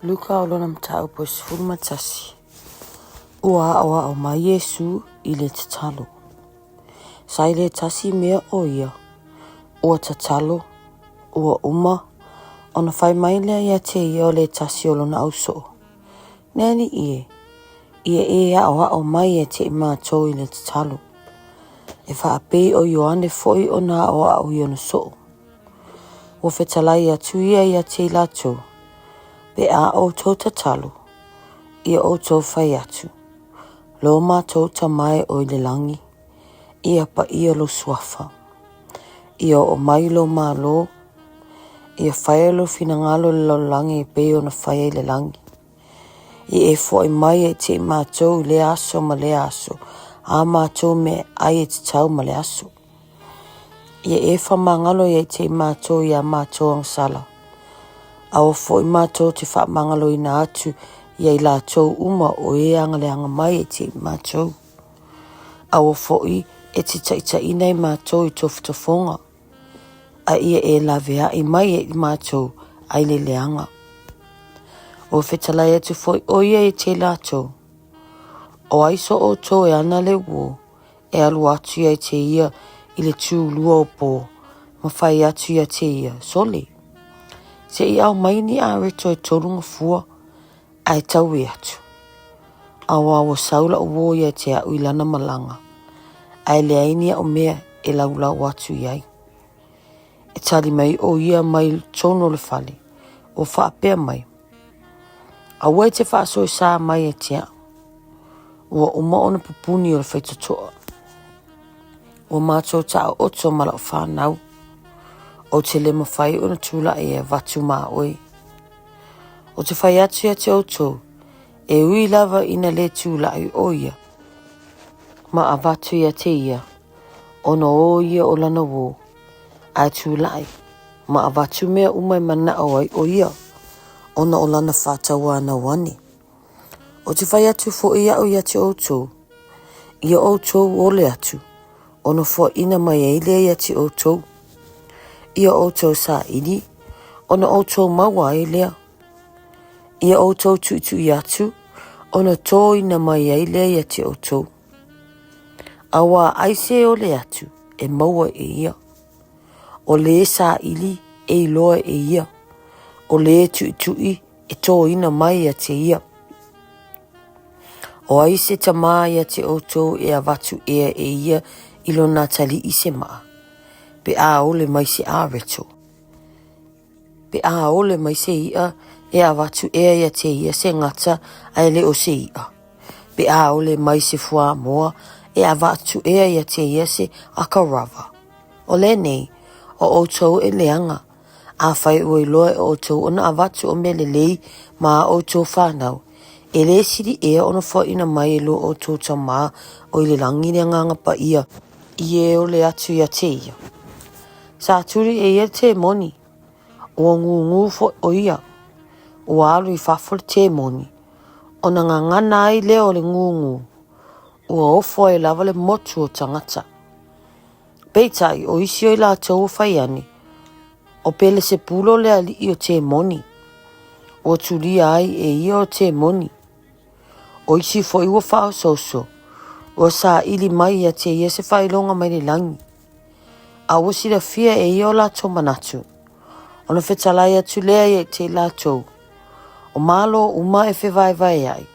Luka o lona mataupu e 11. Ua aʻoaʻo mai Iesū i le tatalo. Sa i le tasi mea o ia, ua tatalo, ua uma, ona fai mai lea ia te ia o le tasi o lona ausoo, Le Alii e, ia e aʻoaʻo mai ia te i matou i le tatalo, e faapei o Ioane foi ona aʻoaʻo i ona soo. Ua fetalai atu ia ia te i latou, Pe a outou tatalo, ia outou fai atu, Lo matou Tama e o i le lagi, ia paia lou suafa. Ia oo mai lou malo, ia faia lou finagalo i le lalolagi e pei ona faia i le lagi. Ia e foai mai ia te i matou i lea aso ma lea aso, a matou mea ai e tatau ma le aso. Ia e faamagalo ia te i matou i a matou agasala. Aua foi matou te faamagaloina atu ia i latou uma o e agaleaga mai ia te i matou. Aua foi e te taitaiina i matou i tofotofoga, a ia e laveai mai ia i matou ai le leaga. Ua fetalai atu foi o ia ia te latou, O ai so outou e ana le uo, e alu atu ia te ia i le tūlua o pō, ma fai atu ia te ia, Sole, se i aumai ni areto e tolu gafua, ae taui atu. Aua ua sau la'u uo ia te a'u i lana malaga, ae leai ni a'u mea e laulau atu i ai. E tali mai o ia mai tonu o le fale, ua faapea mai, Aua e te faasoesa mai e te a'u. Ua uma ona pupuni o le faitotoa. Ua matou taoto ma la'u fanau. Ou te le mafai ona tula'i e avatu ma oe. Ou te fai atu ia te outou, e ui lava ina le tula'i o ia, ma avatu ia te ia, ona o ia o lana uō, ae tula'i, ma avatu mea uma e manaʻo ai o ia, ona o lana faatauanau ane. Ou te fai atu foi aʻu ia te outou, ia outou ole atu, ona foaʻina mai ai lea ia te outou. Ia outou saili, ona outou maua ai lea. Ia outou tuitui atu, ona tōina mai ai lea ia te outou. Auā ai se ole atu e maua e ia. O lē saili e iloa e ia, o lē tuitui e tōina mai ia te ia. O ai se tamā ia te outou e avatu ea e ia i lona atalii se maa, pe a ole mai se areto, pe a ole mai se i'a e avatu ea ia te ia se gata ae le o se i'a, pe a ole mai se fuamoa e avatu ea ia te ia se akarava. O lenei, o outou e leaga, Afai ua iloa e outou ona avatu o mea lelei ma a outou fanau, e le sili ea ona foaina mai e lo outou Tamā o i le lagi le Agaga Paia i e ole atu ia te ia. Sa tuli e ia le temoni, ua gūgū foi o ia, ua alu i fafo le temoni, ona gagana ai lea o le gūgū, ua ofo ai lava le motu o tagata. Peitai, o isi o i latou ua fai ane, o Pelesepulo le aliʻi o Temoni, ua tulia ai e ia o Temoni. O isi foi ua faaosooso, ua saili mai ia te ia se faailoga mai le lagi. A ua silafia e ia o latou manatu, ona fetalai atu lea ia te i latou, o Malo uma e fevaevaeaʻi,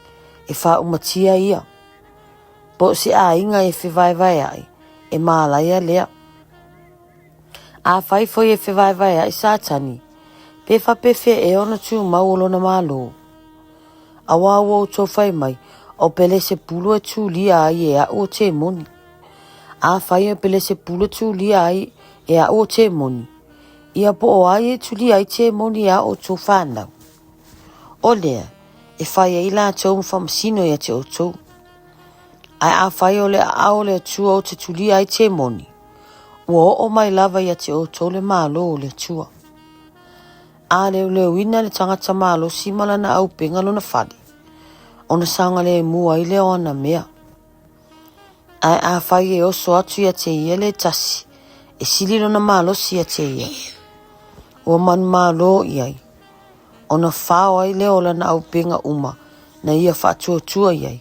e faaumatia ia. Po o se aiga e fevaevaeaʻi, e mālaia lea. Afai foi e fevaevaeaʻi Satani, pe faapefea ea ona tumau o lona Malo? Auā ua outou fai mai, o Pelesepulu e tulia ai e aʻu o temoni. Afai o Pelesepulu e tulia ai e aʻu o temoni, ia po o ai e tulia ai temoni e a outou fanau? O lea, e fai ai latou ma faamasino ia te outou. Ae afai o le aao o le Atua ou te tulia ai temoni, ua oo mai lava ia te outou le Malo o le Atua. A leuleuina le tagata malosi ma lana auupega lona fale, ona saogalemu ai lea o ana mea. Ae afai e oso atu ia te ia le tasi, e sili lona malosi ia te ia, ua manumalo i ai. Ona fao ai lea o lana aupega uma na ia faatuatua i ai,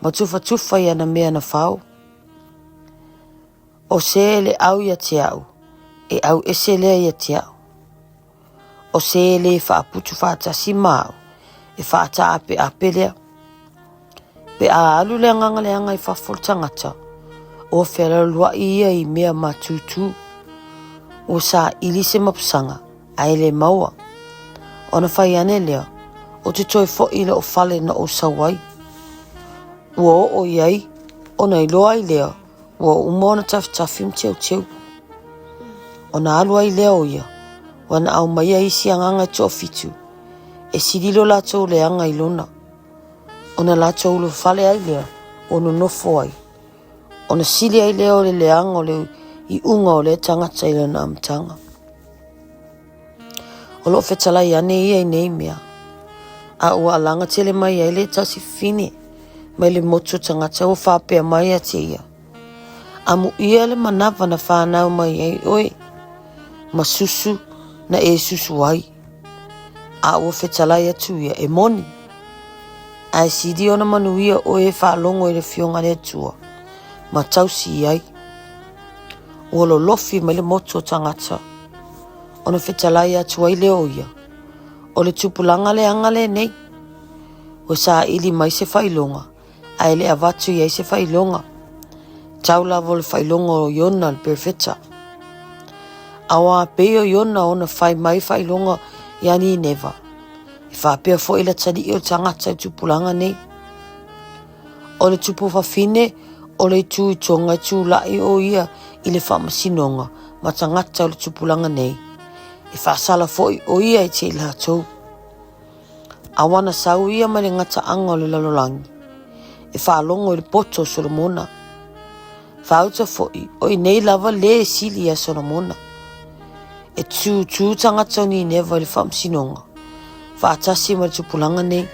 ma tufatufa i ana mea na fao. O se e le ʻau ia te aʻu, e ʻau ese lea ia te aʻu. O se e lē faaputu faatasi ma aʻu, e faataapeape lea. Pe a alu le agaga leaga i fafo o le tagata, ua fealualuaʻi ia i mea mātūtū. Ua saili se mapusaga, ae le maua. Ona fai ane lea, Ou te toe foʻi i loʻu fale na ou sau ai. Ua oo i ai, ona iloa ai lea, ua uma ona tafitafi ma teuteu. Ona alu ai lea o ia, ua na aumaia isi agaga e toafitu, e sili lo latou leaga i lona. Ona latou ulufale ai lea, ua nonofo ai. Ona sili ai lea o le leaga o le iuga o lea tagata i lona amataga. O loo fetalai ane ia i nei mea, a ua alaga tele mai ai le tasi fine mai le motu o tagata ua faapea mai ia te ia, Amuia le manawa na whanau mai ai oe, ma susu na e susu ai. A ua fetalai atu ia, e moni. Ae sili ona manuia oe e faalogo i le Afioga a le Atua, ma tausi i ai. Ua lolofi mai le motu o tagata, ona fetalai atu ai lea o ia, O le tupulaga leaga lenei. Ua saili mai se faailoga, ae le avatu i ai se faailoga. Tau lava o le faailoga o Iona le perofeta. Aua pei o Iona ona fai mai faailoga ia Nineva, e faapea foi le atalii o le tagata i tupulaga nei. O le tupu fafine o le itu i tonga e tulaʻi o ia i le faamasinoga ma tagata o le tupulaga nei, e faasala foi o ia i te i latou. Aua na sau ia mai le gataaga o le lalolagi, e faalogo i le poto o Solomona. Faauta foi, o i nei lava lē e sili ia Solomona. E tūtū tagata o Nineva i le faamasinoga, faatasi ma le tupulaga nei,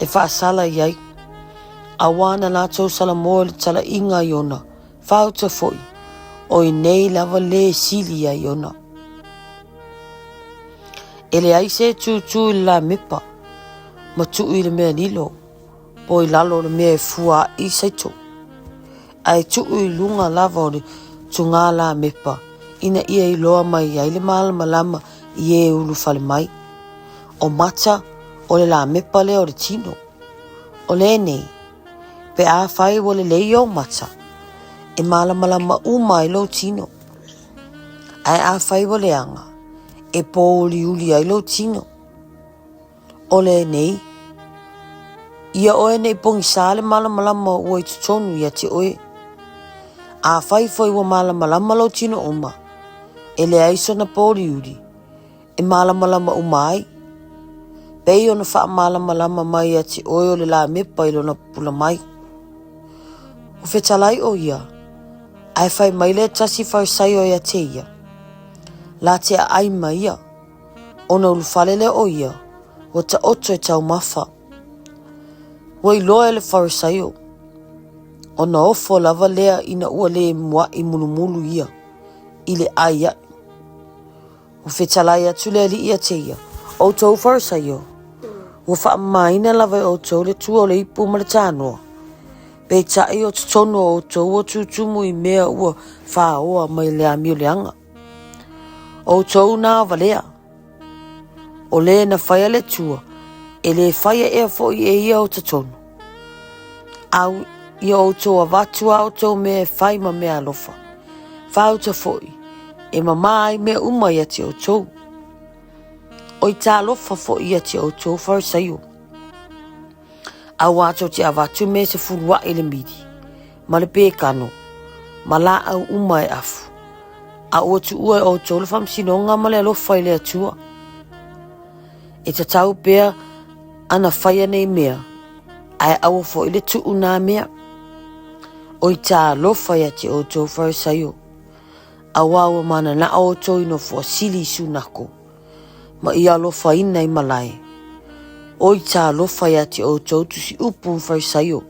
e faasala i ai. Aua na latou salamoa i le talaiga a Iona, Faauta foi, o i nei lava lē sili ia Iona. E leai se tūtū i le lamepa, ma tuu i le mea lilo, po i lalo o le mea e fua aʻi saito. Ae tuu i luga lava o le tugā lamepa, ina ia iloa mai ai le malamalama i e ulufale mai. O mata, o le lamepa lea o le tino. O lenei, Pe afai ua lelei ou mata, e malamalama uma ai lou tino. Ae afai ua leaga, e pōuliuli ai lou tino. O lenei, ia oe nei pogisā le malamalama ua i totonu ia te oe. Afai foi ua malamalama lou tino uma, e leai sona pōuliuli, e malamalama uma ai. Pei ona faamalamalama mai ia te oe o le lamepa i lona pupula mai. Ua fetalai ʻo ia, ae fai mai le tasi Farisaio ia te ia, la te aʻai ma ia, ona ulufale lea o ia, ua taoto e taumafa. Ua iloa e le Farisaio, ona ofo lava lea ina ua le muaʻi mulumulu ia i le ʻai aʻe. Ua fetalai atu le Alii ia te ia, Outou Farisaio, ua faamamaina lava e outou le tua o le ipu ma le tanoa, peitai o totonu o outou ua tutumu i mea ua faoa mai le amio leaga. Outou na valea, o le na faia le tua, e le faia ea foi e ia o totonu. Au ia outou avatu a outou mea e fai ma mea alofa. Faauta foi, e mamā ai mea uma ia te outou. Oi talofa foi ia te outou Farisaio. Aua tou te avatu me se fuluaʻi le miri, ma le pekano, ma laau uma e afu. A ua tuua e outou le faamasinoga ma le alofa i le Atua. E tatau pea ana faia nei mea, ae aua foi le tuu nā mea. Oi talofa ia te outou Farisaio, Aua ua mananaʻo outou i nofoa sili i sunako, ma i alofaina i malae. Oi talofa ia te outou tusiʻupu ma Farisaio,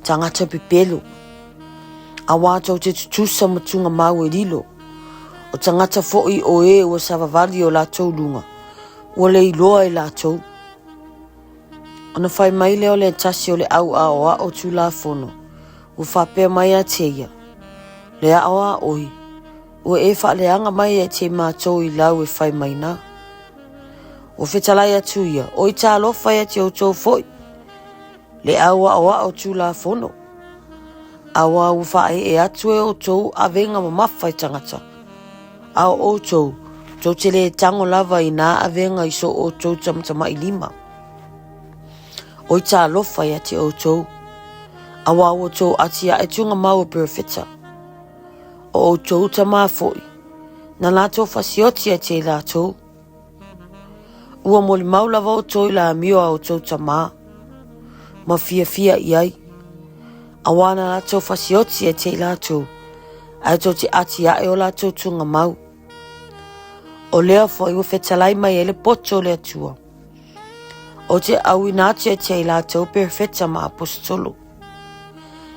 tagata pepelo! Aua tou te tutusa ma tugamau e lilo, o tagata foʻi o e ua savavali o latou luga, Ua le iloa e latou. Ona fai mai lea o le tasi o le au aoao Tulafono, ua faapea mai ia te ia, Le aʻo a ʻoe, ua e faaleaga mai ia te matou i lau e fai mai na. Ua fetalai atu ia, Oi talofa ia te outou foi, le au aoao Tulafono, auā ua faaee atu e outou avega mamafa i tagata, a o outou, tou te le tago lava i nā avega i so outou tamatamailima. Oi talofa ia te outou, auā ua outou atiae tugamau o perofeta, o outou tamā foi, na latou fasioti ia te i latou. Ua molimau lava outou i le amio a outou tamā, ma fiafia i ai, auā na latou fasioti ia te i latou, ae tou te atiae o latou tugamau. O lea foi ua fetalai mai ai le poto o le Atua. Ou te auina atu ia te i latou perofeta ma aposetolo.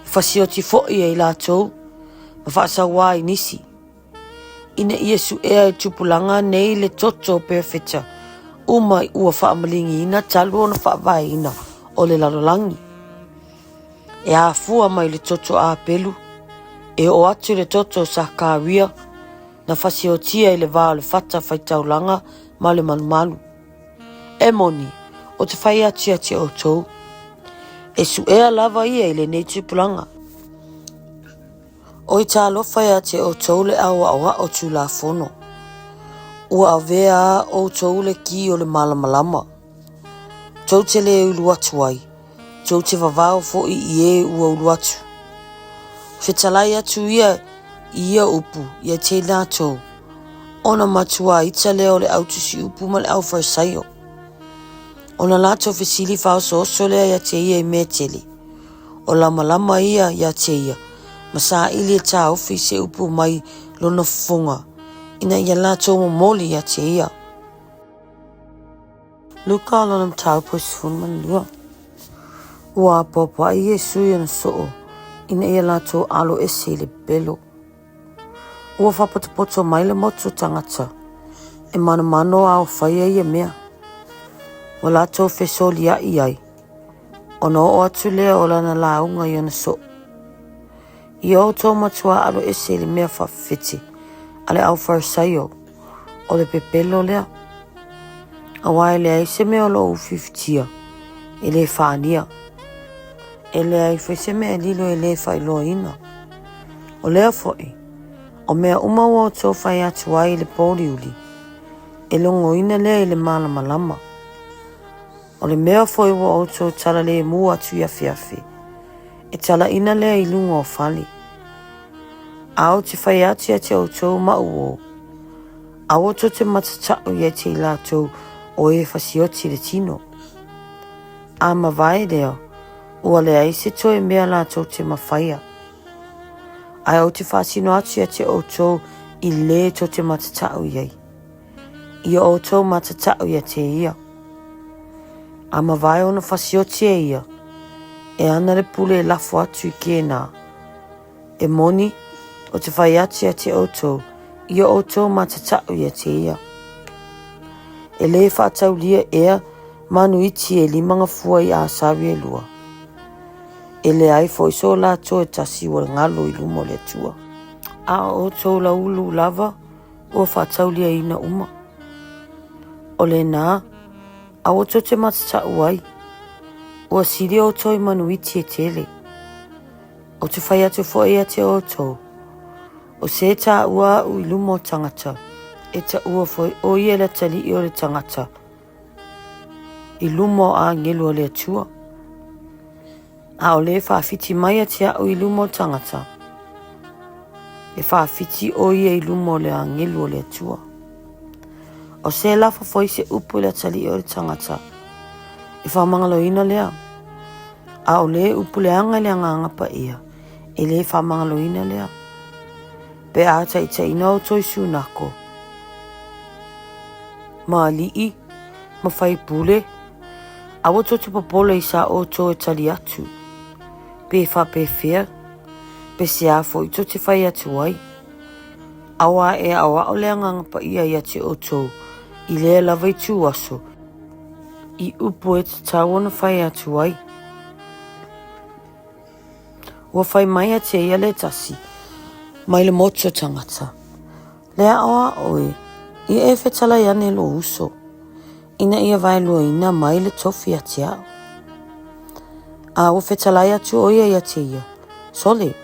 E fasioti foi e i latou ma faasauā i nisi, ina ia suʻea e tupulaga nei le toto o perofeta uma ua faamaligiina talu ona faavaeina o le lalolagi. E afua mai le toto a Apelu, e oo atu i le toto o Sakaria, na fasiotia i le va o le fata faitaulaga ma le malumalu. E moni, ou te fai atu ia te outou, e suʻea lava ia i lenei tupulaga. Oi talofa ia te outou le au aʻoaʻo Tulafono, ua avea a outou le ki o le malamalama. Tou te le ulu atu ai, tou te vavao foi i e ua ulu atu. Fetalai atu ia i ia upu ia te latou, ona matua ita lea o le au tusiupu ma le au Farisaio. Ona latou fesili faaosooso lea ia te ia i mea tele. O lamalama ia ia te ia, ma saili e taofi se upu mai lona fofoga, ina ia latou momoli ia te ia. Luka lona mataupu e 12. Ua apoapoai Iesū i ona soo ina ia latou alo ese i le pepelo. Ua faapotopoto mai le motu o tagata e manomano a o faia ia mea. Ua latou fesoliaʻi ai, ona oo atu lea o lana lauga i ona soo. Ia outou matua alo ese i le mea faafefete a le au Farisaio, o le pepelo lea. Auā e leai se mea o lo o ufiufitia e le faania. E leai foi se mea e lilo e le faailoaina. O lea foi, o mea uma ua outou fai atu ai i le pōuliuli, e logoina lea i le malamalama. O le mea foi ua outou talalēmū atu i afiafi, e talaina lea i luga o fale. A ou te fai atu ia te outou ma uō, aua tou te matataʻu ia te i latou o e fasioti le tino. A mavae lea, ua leai se toe mea latou te mafaia. Ae ou te faasino atu ia te outou i lē tou te matataʻu i ai. Ia outou matataʻu ia te ia. A mavae ona fasioti e ia, e ana le pule e lafo atu i kēnā. E moni, o te fai atu ia te outou, ia outou matataʻu ia te ia. E lē faataulia ea manu iti e limagafua i āsau e lua. E leai foi so latou e tasi ua galo i luma o le Atua. A o outou laulu lava, ua faatauliaina uma. O lenā, aua tou te matataʻu ai, ua sili outou i manu iti e tele. Ou te fai atu foi ia te outou, o se taua aʻu i luma o tagata, e taua foi ʻo ia le atalii o le tagata i luma o āgelu a le Atua. A o le faawhiti mai ia te aʻu i luma o tagata, e faawhiti ʻo ia i luma o le āgelu o le Atua. O se lafo foi se upu i le atalii o le tagata, e faamagaloina lea. A o le upu leaga i le Agaga Paia, e le faamagaloina lea. Pe a taitaiina outou i sunako, ma alii, ma faipule, aua tou te popole i sa outou e tali atu, pe faapefea, pe se a foi tou te fai atu ai. Auā e aʻoaʻo le Agaga Paia ia te outou I lea lava ituaso, i upu e tatau ona fai atu ai. Ua fai mai ia te ia le tasi, mai le motu o tagata, Le aʻoaʻo e, ia e fetalai ane lou uso, ina ia vaeluaina mai le tofi ia te aʻu. A ua fetalai atu ʻo ia ia te ia, Sole,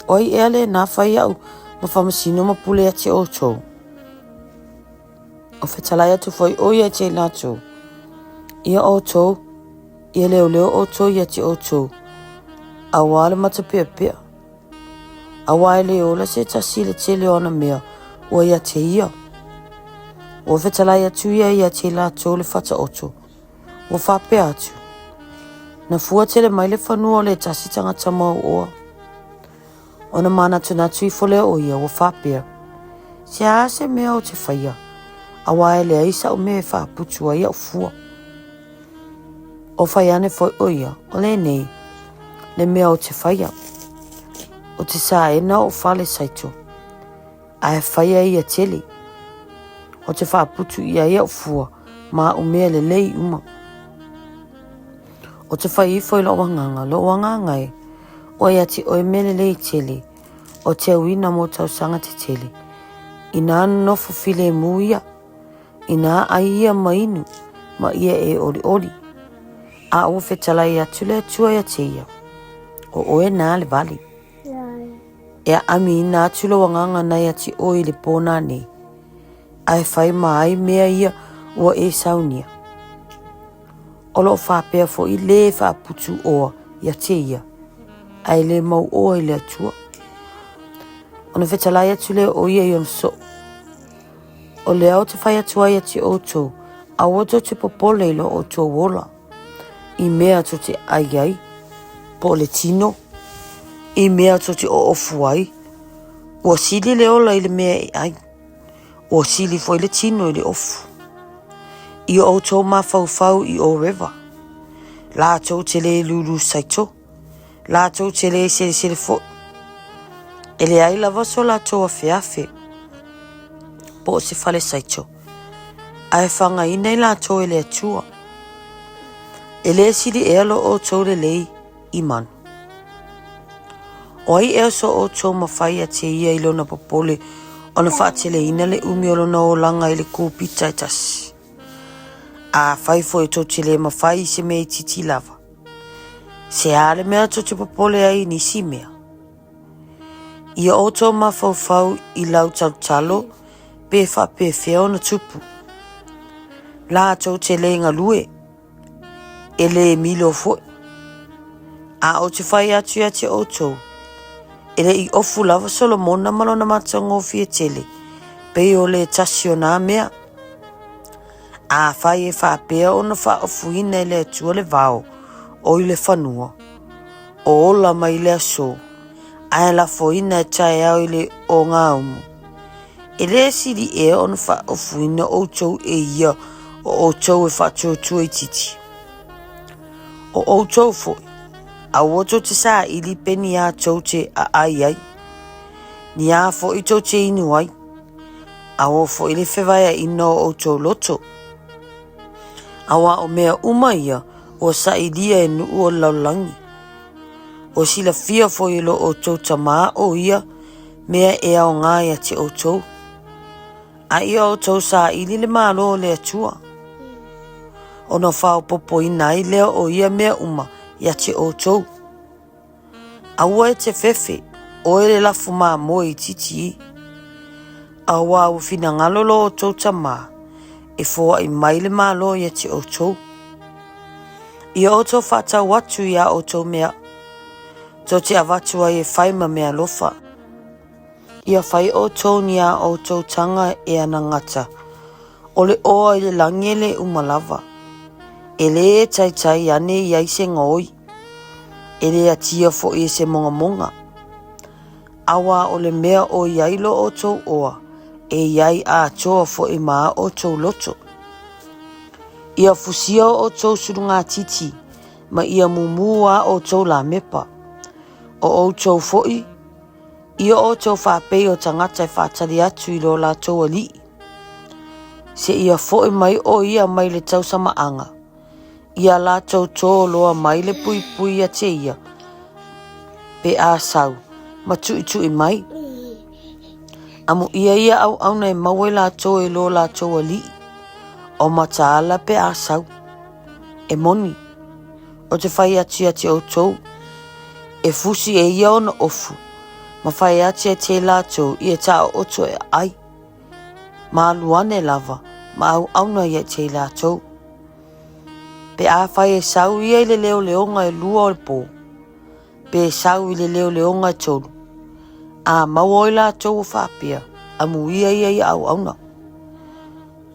ʻo ai ea lena fai iaʻu ma faamasino ma pule ia te ʻoutou? O fetalai atu foi ʻo ia i te latou, Ia ʻoutou, ia leoleo ʻoutou ia te ʻoutou, auā le matapeapea, auā e le ola se tasi i le tele o ana mea ua ia te ia. Ua fetalai atu ia ia te latou le fataoto, ua faapea atu, Na fua tele mai le fanua o le tasi tagata mau oa. Ona mānatunatu ifo lea o ia, ua faapea, Se a se mea o te faia, auā e leai saʻu mea e faaputu ai aʻu fua. O fai ane foi ʻo ia, o lenei, le mea o te faia, o te saena oʻu fale saito, a e faia ia tele, o te faaputu i ai aʻu fua ma aʻu mea lelei uma. O te fai ifo i loʻu agaga, loʻu agaga e, ʻoe ia te ʻoe mea lelei tele, o te auina mo tausaga te tele. Inā nofo filemu ia, inā ʻai ia ma inu, ma ia e ʻoliʻoli. A ua fetalai atu le Atua ia te ia, o ʻoe nā le wale. E aʻamiina atu lou agaga na ia te ʻoe i le pō nei, a e fai ma ai mea ia ua e saunia. O lo o faapea foi lē faaputu oa ia te ia, a e lē mau oa i le Atua. Ona fetalai atu lea o ia i ona soo. O lea o te fai atu ai ia te outou, aua tou te popole i lo outou ola, i mea tou te ai ai, po o le tino, i mea tou te oofu ai, ua sili le ola i le mea e ai. Ua sili foi le tino i le ofu. I o outou mafaufau i o River. Latou te le lulu saito. Latou te le selesele foi. E leai lava so latou afeafe po o se fale saito. A e fagaina i latou e le Atua. E le sili ea lo outou lelei i manu. O ai ea so outou mafai ia te ia i lona popole ona faateleina le umi o lona olaga i le kūpita e tasi? Afai foi tou te le mafai i se mea itiiti lava, se a le mea tou te popole ai i nisi mea? Ia outou mafaufau i lau talotalo pe faapefea ona tupu. Latou te le galue, e lē milo foi. A ou te fai atu ia te outou, e le i ofu lava Solomona ma lona matagofie tele, pei o le tasi o nā mea. Afai e faapea ona faaofuina e le Atua le vao o i le fanua, o ola mai le aso, ae lafoina e taeao i le ogaumu, E le sili ea ona faaofuina outou e ia o outou e faatuatua itiiti. O outou foi, aua tou te saili pe ni a tou te aai ai, ni a foi tou te inu ai, aua foi le fevaeaina o outou loto. Auā o mea uma ia ua sailia e nuu o le lalolagi. Ua silafia foi e lo outou Tamā o ia mea e aoga ia te outou. A ia outou saili le Malo o le Atua, ona faaopoopoina ai lea o ia mea uma ia te outou. Aua e te fefe, oe le lafo mamoe itiiti i. Auā ua finagalo lo outou Tamā e foai mai le Malo ia te outou. Ia outou faatau atu i a outou mea, tou te avatu ai e fai ma mea alofa. Ia fai outou ni a outou taga e anagata, o le oa i le lagi e le uma lava. E lē taitai ane i ai se gaoi, e lē atia foi e se mogamoga. Auā o le mea o i ai lo outou oa, e i ai atoa foi ma a outou loto. Ia fusia o outou sulugatiti, ma ia mumu a outou lamepa. O outou foi, ia outou faapei o tagata e faatali atu i lo latou alii. Seia foʻi mai ʻo ia mai le tausamaaga, ia latou tō loa mai le puipui ia te ia, pe a sau, ma tuʻituʻi mai. Amuia ia auauna e maua i latou e lo latou aliʻi, o mataala pe a sau. E moni, o te fai atu ia te outou, e fusi e ia ona ofu, ma fai atu ia te latou ia taoto e ai. Ma alu ane lava, ma auauna ia te latou. Pe a fai e sau ia i le leoleoga e lua o le pō, pe sau i le leoleoga e tolu, a maua oi latou o faapea, amuia ia ia auauna.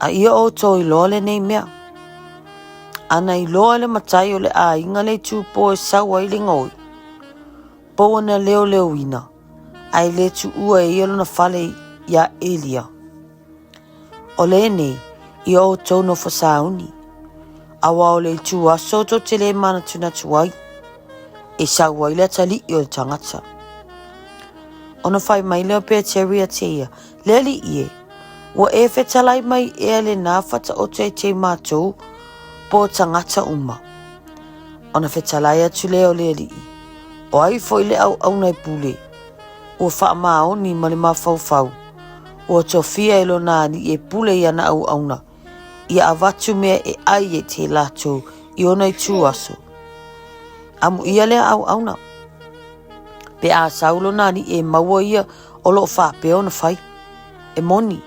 A ia outou iloa lenei mea. Ana iloa e le matai o le aiga le itupō e sau ai le gaoi, pou ana leoleoina, a e le tuua e ia lona fale iā Elia. O lenei, ia outou nofo sauni, auā o le itu aso tou te lē manatunatu ai, e sau ai le atalii o le tagata. Ona fai mai lea o Peteru ia te ia, Le Alii e, ua e fetalai mai ea lenā fataoto e te matou po o tagata uma? Ona fetalai atu lea o le Alii, O ai foi le auauna e pule? Ua faamaoni ma le mafaufau, ua tofia e lona alii e pule i ana auauna, ia avatu mea e ai e te latou i ona itu aso. Amuia lea auauna. Pe a sau lona alii e maua ia o loo faapea ona fai. E moni.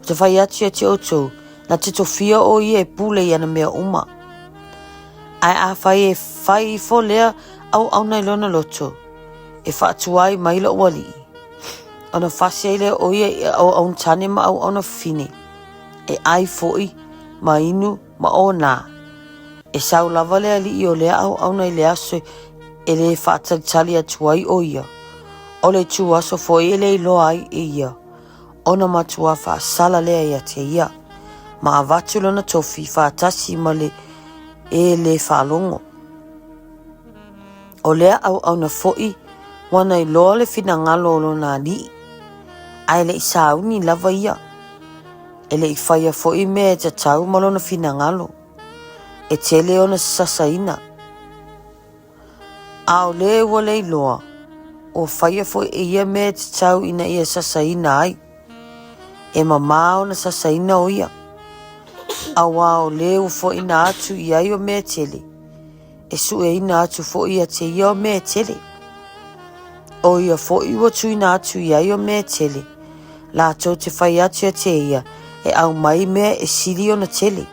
O te fai atu ia te outou, na te tofia o ia e pule i ana mea uma. Ae afai e fai ifo lea auauna i lona loto, e faatuai mai loʻu alii. Ona fasi ai lea o ia i auauna tane ma auauna fafine, e ʻai foʻi, ma inu, ma ʻonā. E sau lava le alii o lea auauna i le aso e lē faatalitali atu ai ʻo ia, o le ituaso foʻi e le iloa ai e ia, ona matuā faasala lea ia te ia, ma avatu lona tofi faatasi ma le e lē faalogo. O lea auauna foʻi ua na iloa le finagalo o lona alii, a e le i sauni lava ia. E le i faia foʻi mea e tatau ma lona finagalo, e tele ona sasaina. A o lē ua le iloa, ua faia foʻi e ia mea e tatau ina ia sasaina ai. E mamā ona sasaina o ia, auā o lē ua foʻina atu i ai o mea e tele. E sueina atu foʻi ia te ia o mea e tele. O ia foʻi ua tuuina atu i ai o mea e tele, latou te fai atu ia te ia e aumai mea e sili ona tele.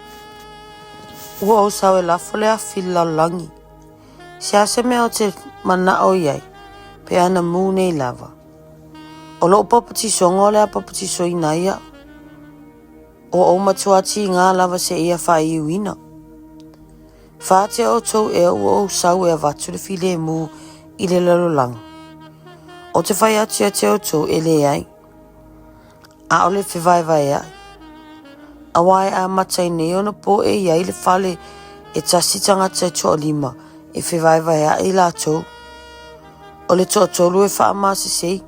Ua ou sau e lafo le afi i le lalolagi. Se a se mea o te manaʻo i ai, pe ana mū nei lava. O loʻu papatisoga o le a papatisoina ai aʻu. Ua ou matua tīgā lava seia faaiuina. Faatea outou ea ua ou sau e avatu le filemu i le lalolagi. O te fai atu ia te outou e leai. ʻAʻole fevaevaeaʻi. Auā e amata i nei ona pō e i ai le fale e tasi tagata e toalima e fevaevaeaʻi latou. O le toatolu e faamasesei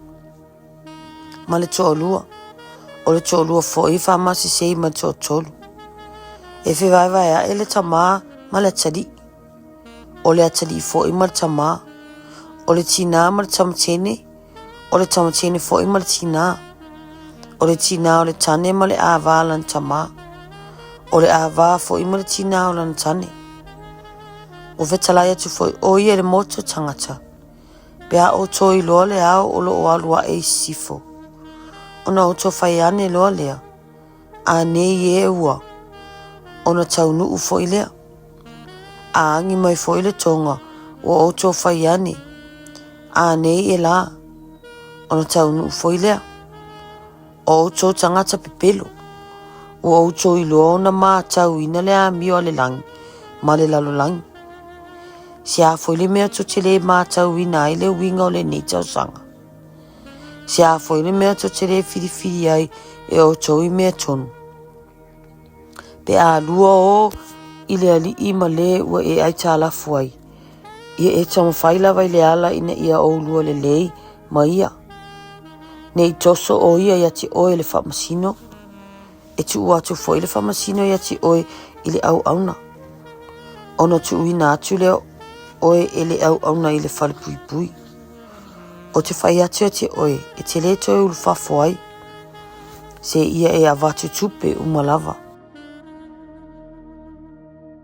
ma le toalua. O le toalua foi e faamasesei ma le toatolu. E fevaevaeaʻi le tamā ma le atalii. O le atalii foi ma le tamā. O le tinā ma le tamatene. O le tamatene foi ma le tinā. O le tinā o le tane ma le ʻāwā lana tamā. O le ʻāwā foi ma le tinā o lana tane. Ua fetalai atu foi ʻo ia i le motu o tagata. Pe a outou iloa le ao o loo alu aʻe i sisifo, ona outou fai ane loa lea, A nei e ua, ona taunuu foi lea. A agi mai foi le toga, ua outou fai ane, A nei e lā, ona taunuu foi lea. O outou tagata pepelo, ua outou iloa ona matauina le amio a le lagi ma le lalolagi. Se a foi le mea tou te lē matauina ai le uiga o lenei tausaga? Se a foi le mea tou te lē filifili ai e outou i mea tonu? Pe a lua o i le alii ma lē ua e aitalafu ai, ia e taumafai lava i le ala ina ia oulua lelei ma ia. Ne i toso o ia ia te oe le faamasino. E tuu atu foi le faamasino ia te oe i le auauna, ona tuuina atu lea o oe e le auauna i le falepuipui. Ou te fai atu ia te oe, e te le toe ulufafo ai, seia e avatu tupe uma lava.